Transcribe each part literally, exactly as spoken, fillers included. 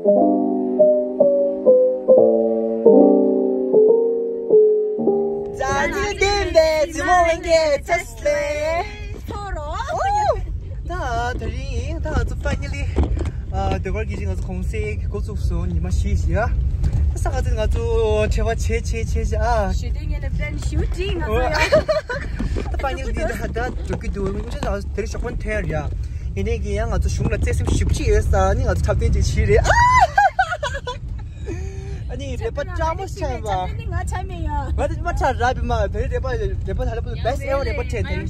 རྫ་ཆུ་ལྡན་པའི་རྫི་མོ་ལྷན་རྒྱས་ཚེ་སླེ། ད་དེ་རིང་ད་ང་ཚོ་ཕ་ནི་ལི་ཟློས་གར་གྱི་རིང་ང་ཚོ་གུང་སེང་འགོ་བཙུགས་སོང་། ཉི་མ་བཞི་ཞིག་ཨ། ས་ག་ཚོད་ང་ཚོ་བྲེལ་བ་བྱས་བྱས་བྱས་བྱས་ཨ། ཞུ་དུས་ངས་ནས་པི་ལན་ཞུ་དྲིས་ང་ཚོ་ཡ། ད་ཕ་ནི་ལི་འདི་ད་ད་འགྲོ་གི་འདུག་དེ་རིང་ཞོགས་པ་ཐོན་ཡ། ཡིན་ནའི་གི་ཡང་ང་ཚོ་གཞུང་ལ་བརྩེ་སེམས་ཞེ་པོ་ཅིག་ཡོད་ས་ནི་ང་ཚོ་འཁྲབ་སྟོན་ཅིག་བྱས་རེད་ཨ། ཨ་ནི་རེད་པ་སྐྲག་མོ་ཆགས་པ། ང་ཆགས་མེད་ཡ། ང་དེ་མ་ཆགས་ར་བི་མ་དེ་རེད་པ་རེད་པ་ད་ལ་པོ་best ever རེད་པ་ཁྲེད་དེ། ང་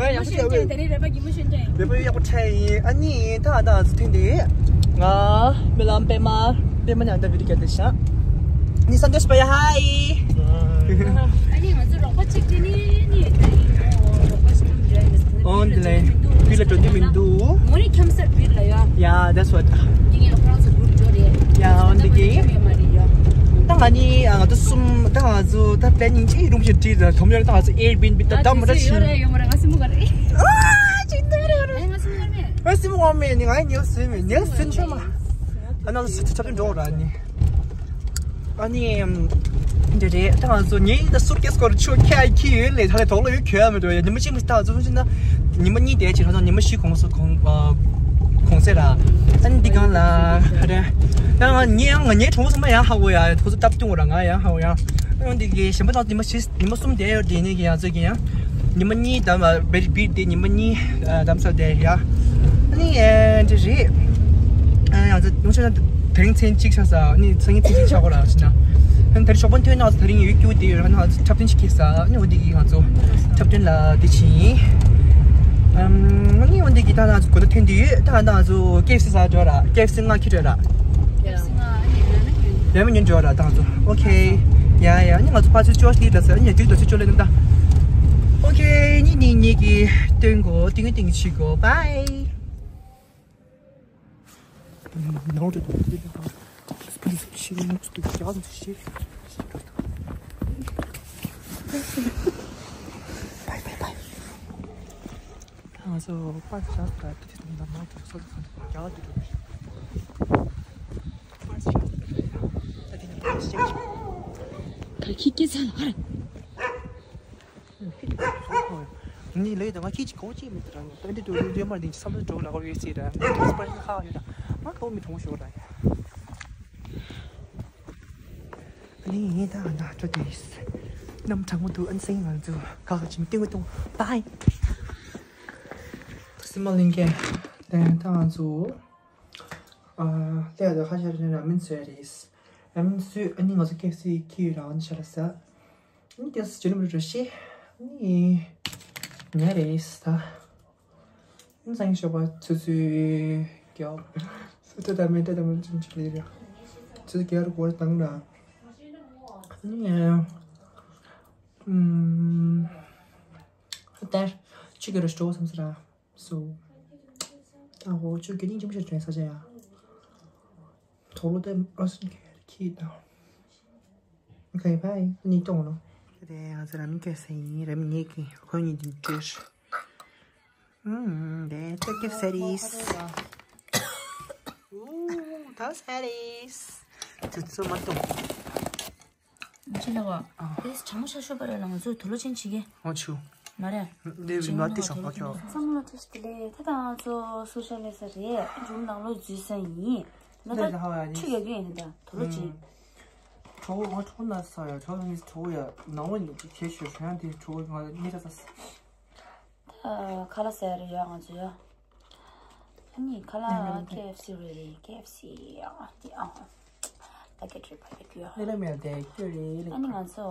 ཡང་ཤུ་ཅེ་དེ་རེད་པ་གི་མོ་ཤན་ཏེ། རེད་པ་ཡག་པོ་ཁྲེད་ཡིན། ཨ་ནི་ད་ད་ཚོ་ཐེངས་དེ་ང་མི་ལམ་པད་མ་པད་མ་ནང་ད་བི་ཌི་ཡོ་ག་དེ་ཤ་ནི་སན་ཏོས་པ་ཡ་ཧའི། ཨ་ནི་ང་ཚོ་རོགས་པ་གཅིག་དེ་ནི་ནི་ད་ཡིན་ནོ་རོགས་པ་ཞིག་འདྲ་ཡིན། ཨོ་འདི་ལས་བི་ལ་འགྲོ་འདི་མི་འདུག་མོ་ནི་ཁྱམ་སར་བིར་ལ་ཡ། Yeah, that's what. འདི་ངས་ཁོ་རང་ཚོ་གུར་འགྲོ་རེད། Yeah, འོན་ཏེ་གི་ད་ང་ནི་ང་ཚོ་གསུམ་ད་ང་ཚོ་ད་པེ་ནིང་ཅི་རུམ་ཞིག་བྲིས་ད་དོམ་ཡོད་ད་ང་ཚོ་Airbnb ད་ད་མོ་ད་ཤི་ཡོད་རེད་ཡོད་མ་རེད། ང་སི་མོ་ག་རེད། ཨ་ཅི་འདི་རེད་རེད། ང་སི་མོ་ག་རེད། ང་སི་མོ་ག་མེད་ནི་ང་ཉལ་སོན་མེད་ཉལ་སོན་ཆོད་མ། ཨ་ན་ཚ་ཚ་འགྲོ་ར་ནི། ཨ་ནི། འདི་རེད་ད་ང་ཚོ་ངའི་ད་སུར་ཀེས་སྐོར་ཆུ་ཁྱ་ཁྱི་ཡོད་ལས་ད་ལས་དོག་ལ་ཡོད་གྱོད་མི་འདུག་ཡ། ཉི་མ་གཅིག་མི་ད་ཚོ་ཕྱིན་ན་ཉི་མ་གཉིས་དེ་ཕྱིན་ན་ཉི་མ་བཞི་གོང་སོ་གོང་གོང་ཚད་ར། ཨ་ནི་འདི་གང་ལ་ཧ་རེ། ད་ང་ངའི་ཡང་ང་ངའི་གྲོང་སོ་མ་ཡང་ཧ་གོ་ཡ་ཁོ་ཚོ་སྟབས་བསྟུན་འོ་ར་ང་ཡང་ཧ་གོ་ཡ། ཨ་ནི་འདི་གི་གཞན་པ་ད་ཉི་མ་བཞི་ཉི་མ་གསུམ་དེ་ཡོད་དེ་ནི་གི་ཡ་ཚོད་ཀྱི་ཡ། ཉི་མ་གཉིས་དམ་བེ་རི་བིར་དེ་ཉི་མ་གཉིས་དམ་ས་དེ་ཡ། ཨ་ནི་ཨེ་འདི་རེད། ཨ་ཡང་ཚ་ཡོང་ཆ་ན་དེ་རིང་མཚན་གཅིག་ཆགས་ས་ཨ་ནི་སང་ཉིན་མཚན་གཅིག་ཆགས་གོ་ར་ཕྱིན་ན། ཨ་ནི་དེ་རིང་ཞོགས་པ་ཐོན་ན་དེ་རིང་ཡོད་རྒྱུ་དེ་ཡོད་ན་འཁྲབ་སྟོན་ཅིག་ཁེལ་ས་ཨ་ནི་འོ་འདི་གི་ང་ཚོ་འཁྲབ་སྟོན་ལ་དེ་ཕྱིན། ཨམ་ཨ་ནི་འོ་འདི་གི་ད་ང་ཚོ་གོ་ད་ཐོན་དུས་ད་ང་ཚོ་ཀེ་ཨེཕ་སི་ཟ་འགྲོ་ར་ཀེ་ཨེཕ་སི་ང་ཁྱི་འགྲོ་ར། ཡ། ཡ་མི་ཉན་འགྲོ་ར་ད་ང་ཚོ། ཨོ་ཁེ། ཡ་ཡ་ནི་ང་ཚོ་ཕར་ཚུར་ཅོ་ཤི་ལ་ས་ནི་དུས་དུ་ཚུར་ཅོ་ལེ་ནམ་ད། ཨོ་ཁེ་ནི་ནི་ནི་གི་སྟོན་གོ་ཏིང་ཏིང་ཆི་གོ་བའི། No, no, no, no. Please, she wants to get on the ship. Bye, bye, bye. ང་ཚོ་པར་ཤག་ད་དེ་དེ་དང་མ་དེ་ཚོ་ཚོ་རྒྱ་གར་དུ་འགྲོ་པར་ཤག་ད་དེ་ནས་པར་ཤག་ད་ཁྱི་སྐྱེ་ཚ་ལ་ཧར། ནི་ལས་དང་ང་ཁྱི་ཅིག་གོ་ཅིག་མི་ད་རང་ད་འདི་འགྲོ་རྒྱུ་མ་འདི་བསམ་བློ་འགྲོ་ལ་གོ་ཡོད་སྲིད་ད་ངས་པར་ཤག་ཁ་ཡོད་ད་ང་གོ་མི་གྲོང་ཤོར་ད། ཨ་ནི་ཡིན་ད་ང་ད་སྤྲོ་དེ་ཡིན། གནམ་གྲང་མོ་འདུག་ཨ་ནི་སེང་ང་ཚོ་ཁ་ཁ་ཅིག་ཏིང་ཏོང་བའི། སི་མ་ལིང་གེ་དེ་ད་ང་ཚོ་ཨ་ལས་ད་ཁ་ཤས་རེ་ར་མིན་ཟོས་རེད། ར་མིན་ཟོས་ཨ་ནི་ང་ཚོ་ཀེ་ཨེཕ་སི་ཁྱི་རང་ཤ་ལ་ཟ། ཨ་ནི་ཀེ་ཨེཕ་སི་ཇི་ནམ་རེ་ར་ཤི་ཨ་ནི་ཉལ་རེད་ད། ཨ་ནི་སང་ཞོགས་པ་ཆུ་ཚོད་བརྒྱད་སུ་ཏོ་ད་མེ་ཏོ་ད་མེ་ཏོ་ཆུ་ལི་ར་ཆུ་ཚོད་བརྒྱད་རུ་སྒོར་བཏང་ར། ཨ་ནི་ཨམ་ད་ཆུ་གི་རུ་སྤྲོ་བསམ་ས་ར། So ད་འོ་ཆུ་གི་ནི་ཅི་མ་ཤར་ཆུ་ས་ཆ་ཡ། དོ་ལོ་ད་ཨོ་སི་ཁེར་ཁི་ད། Okay, bye. ནི་ཏོང་ལོ། དེ་ང་ཚོ་ར་མིན་སྐྱོ་ས་ཡིན་ར་མིན་ཉེ་གི་ཁོ་གཉིས་དེ་འདྲེར། ཨུམ་དེ་ཏོ་ཀེ་ས་རིས། ཨུ་ད་ས་རིས། དུ་ཚོ་མ་ཏོང་། ཅི་ལ་བ། དེ་གྲང་མོ་ཆ་ཤོས་པ་རེད་ལ་ང་ཚོ་དུ་ལོ་ཆེན་བྱེད་ཀྱི། ཨོ་ཆུ། མ་རེད། འདི་རིང་ལ་དེ་ཞོགས་པ་ཁྱོ། བསམ་བློ་ཐུགས་དེ་ལས་ད་ད་ང་ཚོ་སུ་ཤ་ལེ་ས་རེད་རུམ་ནང་ལོགས་འཛུལ་ས་ཡིན། ད་ད་ཁྲུ་ཡོད་ཀྱི་ཡིན་ད་དུ་ལོ་ཆེན། གྲོགས་ང་གྲོགས་ན་ས་ཡ་གྲོགས་ནི་གྲོགས་ཡ་ནང་ལོགས་ནི་ཁྱེད་ཤོད་ཧྲ་དེ་གྲོགས་ང་ནི་ད་ས། ཁ་ལག་ཟ་ཡ་རེད་ཡ་ང་ཚོ་ཡ། ཨ་ནི་ཁ་ལག་ཀེ་ཨེཕ་སི་རེད། ཀེ་ཨེཕ་སི་ཨ་དེ་ཨ་ད་ཀེ་ཊི་རི་ཕ་ཡ་ཀྱུ་ཡ། ཨ་ནི་ང་ཚོ་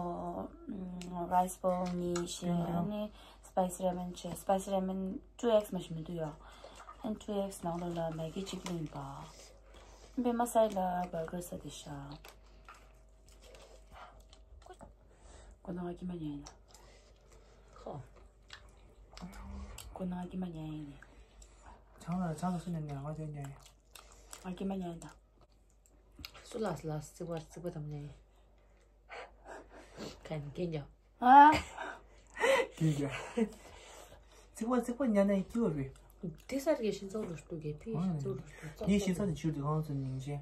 རའི་སི་བོལ་གཉིས་བྱས། ཨ་ནི་སི་པའི་སི་རེ་མན་བྱས། སི་པའི་སི་རེ་མན་ཊུ་ཨེག་སི་མ་ཞིག་མི་འདུག་ཡ། ཨ་ནི་ཊུ་ཨེག་སི་ནང་ལོགས་ལ་མེ་གི་གཅིག་བླུགས་ཡིན་པ། པད་མ་སའི་ལ་བར་གར་ཟ་དེ་ཤ། ཁོ་ན་ང་ཀྱི་མ་ཉན་ཡིན། ཁོ། ཁོ་ན་ང་ཀྱི་མ་ཉན་ཡིན། ཆང་ལ་ཆང་ལ་སུ་ཉན་ཉན་ང་ཅན་ཉན་ཡིན། ང་ཀྱི་མ་ཉན་ཡིན་ད། སུ་ལ་སུ་ལ་རྩིག་པ་རྩིག་པ་དམ་ཉན་ཡིན། ཁན་ཀྱན་ཀྱང་། ཨ། ཀྱན་ཀྱང་། རྩིག་པ་རྩིག་པ་ཉན་ན་ཡིན་སྐྱིད་པ་རེད། དེ་སར་གི་ཤིང་ཚོགས་རུ་ལྟོས་གི་ཕི་ཤིང་ཚོགས་རུ་ལྟོས་ཚོགས་ངའི་ཤིང་ཚོགས་དེ་ཆུར་དུ་ཁང་ཚོ་ཉིན་བྱེད།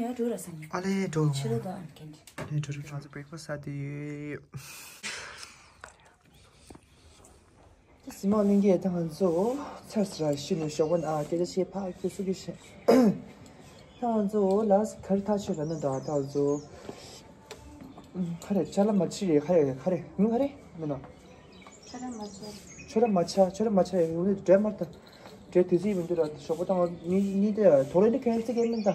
ཉོ་འགྲོ་ར་ས་ཉོ། ཨ་ལེ་འགྲོ། ཕྱི་ལོ་དང་ཨམ་ཁན། ཨ་ལེ་འགྲོ་འགྲོ། ང་ཚོ་བྷི་རེག་ཕ་སི་ཟ་དེ་ཡོད། སི་མ་གླིང་གས་ད་ང་ཚོ་ཚར་ཟ་ཤི་ནས་ཞོགས་པ་ན་སྐད་ཆ་བཤད་ཕག་ཁྱི་སུ་གི་ཤེས། ད་ང་ཚོ་ལ་ག་རེ་ཐག་ཆོད་ལ་ན་ད་ད་ང་ཚོ་ཁ་རེ་ཅ་ལ་མ་ཆི་རེད། ཁ་རེ་ཁ་རེ་མིང་ག་རེ་མིན་ནོ། ཆོ་ར་མ་ཆ། ཆོ་ར་མ་ཆ། ཆོ་ར་མ་ཆ་ཡ་ཡོང་ནི་འདྲེ་མར་ད། འདྲེ་དེ་ཚིག་མི་འདུག་ར། ཞོགས་པ་དང་ནི་ནི་དེ་དོག་རེ་ནི་ཁྱོད་ཚིག་གེ་མིན་ད།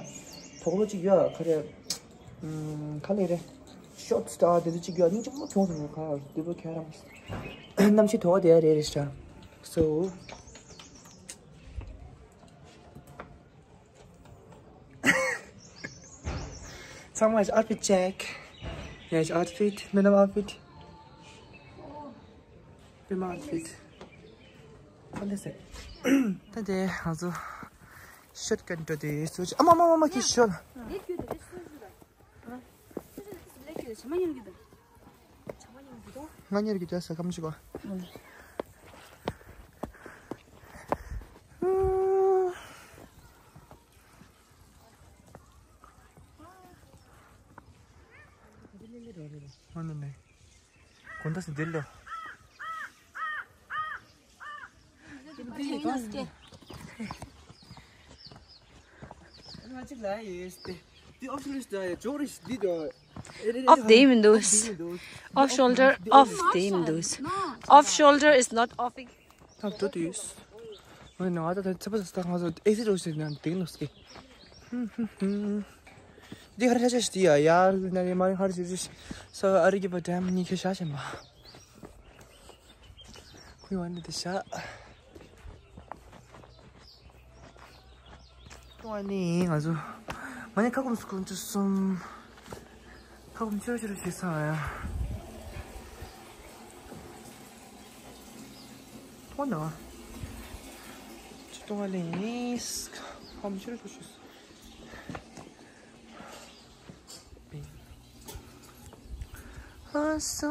དོག་པོ་ཅིག་ཡོད་ཁ་རེ། ཁ་ལེ་རེ། ཤོར་སི་ད་དེ་ཚོ་ཅིག་ཡོད་སྙིང་རྗེ་མོ་གྱོང་སོང་ཁ་དེ་བོ་ཁྱོད་རང་། གནམ་གཤིས་དོག་དེ་ཡ་རེ་རེ་ཤ། སོ། ཚང་མ་ཨའུ་ཊི་ཕིཊ་ཅེག་ཡ་ཨའུ་ཊི་ཕིཊ་མེ་ཌམ་ཨའུ་ཊི་ཕིཊ། པད་མ་ཨའུ་ཊི་ཕིཊ། ཨ་ལེ་སེ། ད་དེ་ང་ཚོ་ཤོཊ་ཀཊ་འགྲོ་དུས་སུ་ཨ་མ་མ་མ་མ་ཁྱི་ཤོར། ང་གཉེར་གྱི་ད་ས་ཁམས་ཅིག་པ། ཨ་ནི་ནི། གོན་ད་སི་དིལ་ལོ། Off them those. Off shoulder, off them those. Off shoulder is not offing. ཐབས་འགྲོ་དུས། ང་ནང་ང་ད་ཚེ་པ་ས་ང་ཚོ་ཨེ་སི་རོ་ཞིག་ནང་དེང་ལོ་སྐྱེ། འདི་ཧར་ཧ་ཅེ་ཤི་ཡ་ཡར་ན་རེ་མ་རེ་ཧར་ཅེ་ཤི་ས་ཨ་རི་གི་པ་ཌེམ་ནི་ཁེ་ཤ་ཤེ་མ། ཁུ་ཡོང་ནི་དེ་ཤ། ཏོ་ཨ་ནི་ང་ཚོ་མ་ནི་ཁ་སྐོམ་སྐོམ་དུ་སོང་། ཁ་སྐོམ་ཆེ་རུ་ཆེ་རུ་བྱེད་ས་ཡ། ཐོག་ན། ཅི་ཏོ་ཨ་ནི་ཁ་སྐོམ་ཆེ་རུ་ཆེ་རུ་བྱེད་ས།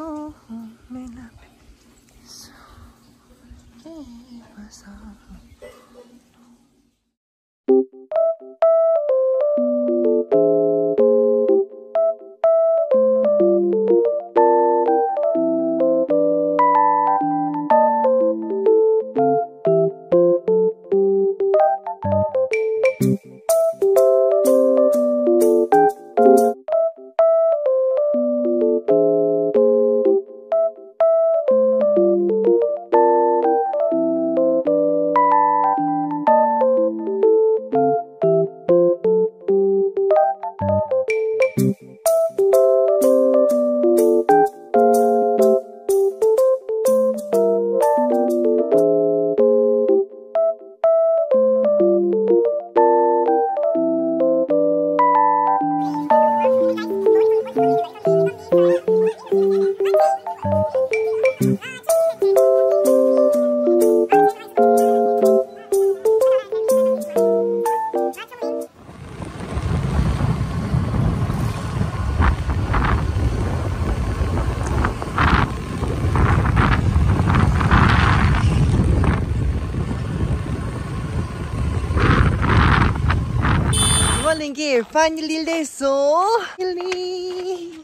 Finally, finally, let's go. Finally.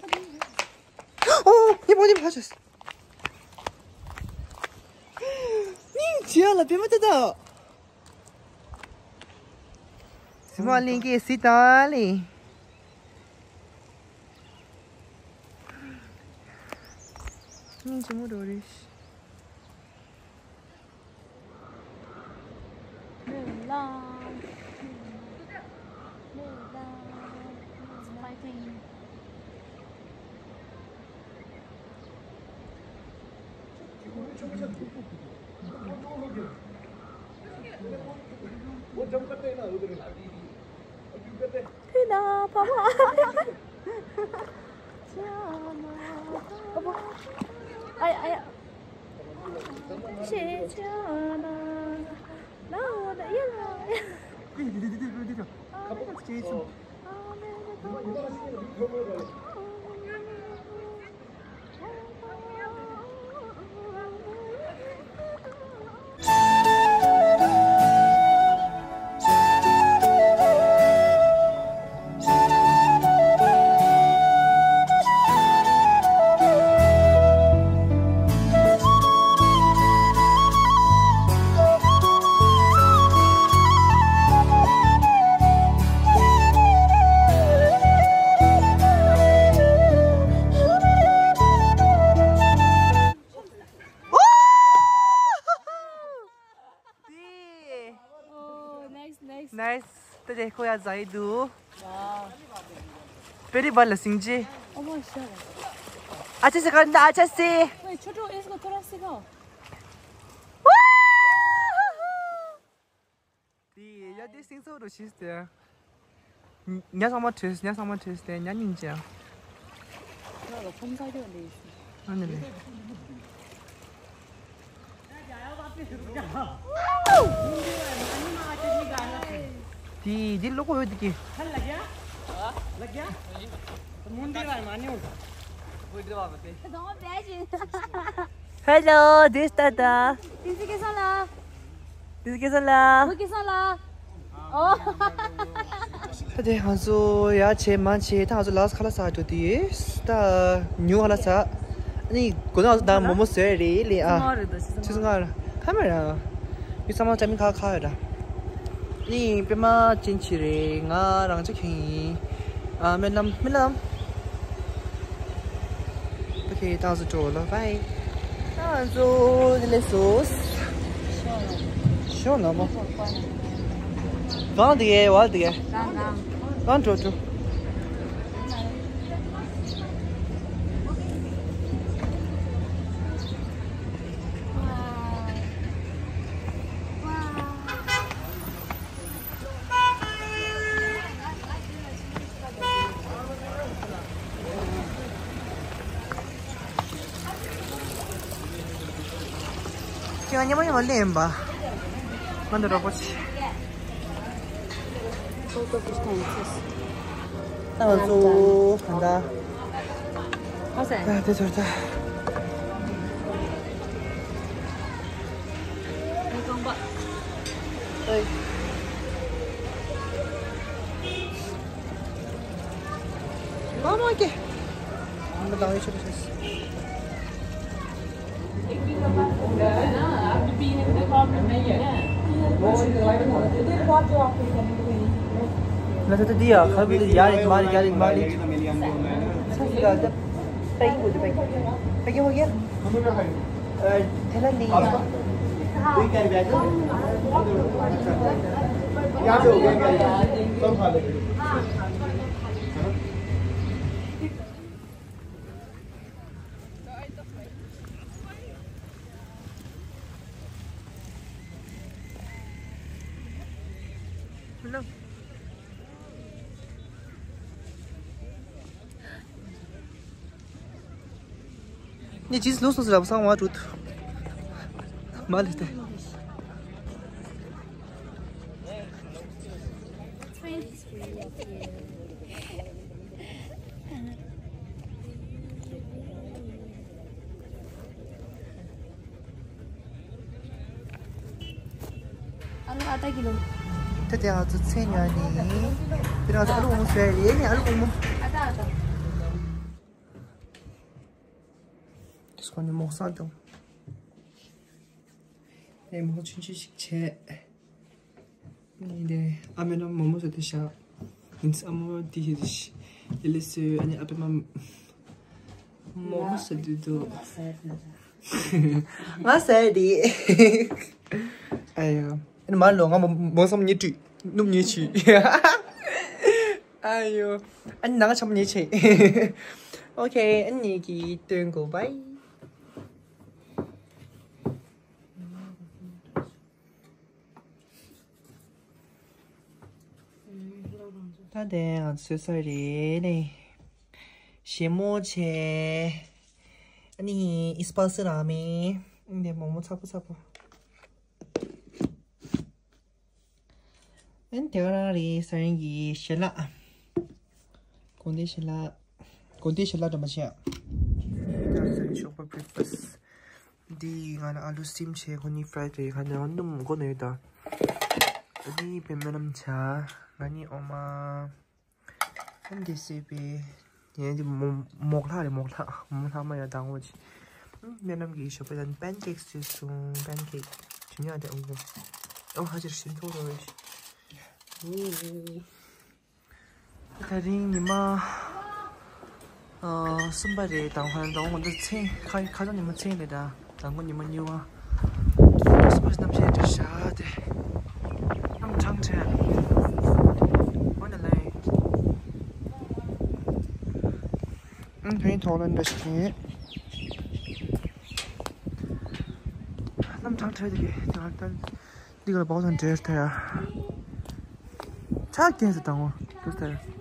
Oh, he bought him houses. ནི་ཇི་ཡ་ལ་པེ་མ་ཏི་ད། སི་མ་ལིང་གི་སི་ཏ་ལི། ནི་ཇི་མོ་རོ་རེ་ཤི། མེ་ལ། མེ་ལ། It's fighting. ཕུ་ན་ཕ་མ། ཨ་ཡ་ཨ་ཡ། ཤེས་བྱ་ན། Oh, nice, nice. Nice. ད་དེ་ཁོ་ཡ་ཛའི་དུ། पेरी वाला सिंह जी। Oh, माशाल्लाह। अच्छा से करना, अच्छा से। ओए, छोटो, इसको थोड़ा सिखाओ। དེ་ཡ་དེ་སིང་སོ་རུ་ཤིས་ཏེ། ཉ་ཚང་མ་བྲོས། ཉ་ཚང་མ་བྲོས་ཏེ་ཉ་སྙིང་རྗེ། ང་ལ་ཁོང་ཁ་སྐྱོ་ལེ་ཤི། ཨ་ནི་ལེ། དེ་དེ་ལོག་གོ་ཡོད་དེ་ཀི། Hello, this is Tata. This is Kesala. This is Kesala. Oh. ད་དེ་ང་ཚོ་ཡ་བྱེད་མ་བྱེད་ད་ང་ཚོ་ལགས་ཁ་ལག་ཟ་འགྲོ་དུས་ད་ཉུ་ཁ་ལག་ཟ། ཨ་ནི་སྒོ་ནང་ཚོ་ད་མོག་མོག་བཟོས་རེད་ལེ། ཨ། ཆུ་ཚོད་ལྔ་ར་ཁ་མེད་ར། མི་ཚང་མ་ཅ་མི་ཁ་ཁ་ཡོད་ར། ནི་པད་མ་ཅན་ཆི་རེད། ང་རང་ཅག་ཁེང་ཡིན། ཨ་སྨོན་ལམ་སྨོན་ལམ། ཨོ་ཁེ་ད་ང་ཚོ་འགྲོ་ལ་བྷའི། ད་ང་ཚོ་དེ་ལས་སོ། ཤོ་ན་མོ། གང་དེ་གས་བ་དེ་གས། གང་གང་། གང་འགྲོ་འགྲོ། ཁྱེད་ཉི་མ་ཉི་མ་ལེན་པ། ང་འདི་རོགས་པ་ཆེ། ད་ང་ཚོ་གང་ལྟར། ཨ་དེ་ཚོར་ད། མ་མ་ཀེ། མ་དང་ཡོད་ཆོད་ཆོད། ལ་ད་ད་དི་ཡ་ཁ་བི་ཡ་རིག་མ་རིག་ཡ་རིག་མ་རིག་ཡ་རིག་ཚ་ཞིག་ལ་ད་པེ་ཀིང་གོ་དུ་པེ་ཀིང་པེ་ཀིང་ཧོ་གེ། ཨ། ཐེ་ལ་ནི་ཡ། ནི་ཇིས་ལུགས་སུ་རབ་སང་བ་འགྲུབ། མ་ལི་ཏེ། आलू आधा किलो। ད་དེ་ང་ཚོ་ཚེ་ཉོ་ནི། དེ་ང་ཚོ་ཨ་ལུ་མོ་ཟེར་ཡེ་ནི་ཨ་ལུ་མོ། आधा आधा। དེ་སྐོར་ནི་མོག་ས་དང་། དེ་མོག་ཆུང་ཆུང་ཞིག་བྱས། ནི་དེ་ཨ་མེ་ན་མོ་མོ་ཟེར་དེ་ཤ། ཨིན་ཨ་མོ་དེ་ཞིག་དེ་ལས་སུ་ཨ་ནི་ཨ་པེ་མ། མོ་མོ་ཟེར་དེ་དུ། ང་ཟེར་དེ། ཨ་ཡོ། ཨ་ནི་མ་ལོ་ང་མོ་མོ་སམ་ཉེ་དུས་ནུབ་ཉེ་ཆུ། ཨ་ཡོ། ཨ་ནི་ནང་ཆམ་ཉེ་ཆེ། ཨོ་ཁེ་ཨ་ནི་གི་སྟོན་གོ་བའི། ད་དེ་ང་ཚོ་ས་རེད་ནས། ཞེ་མོ་ཆེ། ཨ་ནི་ཨིས་པ་སི་ར་མེ། ཨ་ནི་མོག་མོག་ཚ་པོ་ཚ་པོ། ཨན་དེ་ག་རང་རེད། ས་རིན་གྱི་ཞལ་ལག་དགོང་དེ་ཞལ་ལག་དགོང་དེ་ཞལ་ལག་འདྲ་མ་བྱས། ད་ས་རིན་ཞོགས་པ་བྷི་རེག་ཕ་སི། འདི་ང་ལ་ཨ་ལུ་སི་ཊིམ་བྱས། ཁོ་གཉིས་ཕ་རའི་རེད། ཁ་ནས་འོ་འདུམ་མགོ་ནས་ཡོད་ད། ཨ་ནི་པའི་སྨན་ལམ་ཆ། ང་གཉིས་འོ་མ། ཨན་དེ་སེ་པའི་ཡན་དེ་མོ་མོག་ལྷ་རེད། མོག་ལྷ་མོག་ལྷ་མ་ཡ་དང་བོ་ཆེ། སྨན་ལམ་གྱི་ཞོགས་པ་དང་པན་ཀེག་སུས་སོང་། པན་ཀེག་ཇི་ཉག་དེ་འོ་འོ་ཧ་ཅིར་ཤིན་ཐོ་རོ་ཨོ། ད་རིང་ཉི་མ་ཨ་གསུམ་པ་རེད། དང་ཁ་དང་ཁོ་འདི་མཚན་ཁ་ཁ་སང་ཉི་མ་མཚན་རེད་ད། དང་ཁོ་ཉི་མ་གཉིས་པ། གསུམ་པ་གནམ་གཤིས་འདྲ་ཤ་སྟེ། གནམ་གྲང་དྲན། འོ་ན་ལེ། ཨང་ཕན་ཐོག་ལ་འདྲ་ཞིག་ཡིན། གནམ་གྲང་དྲན་དེ་གི་དེ་ང་ད་འདི་ག་ལ་བག་དང་འབྲེལ་ཐལ་ཡ། ཆ་རྐྱེན་ཟེར་དང་བོ་དུ་ཐལ།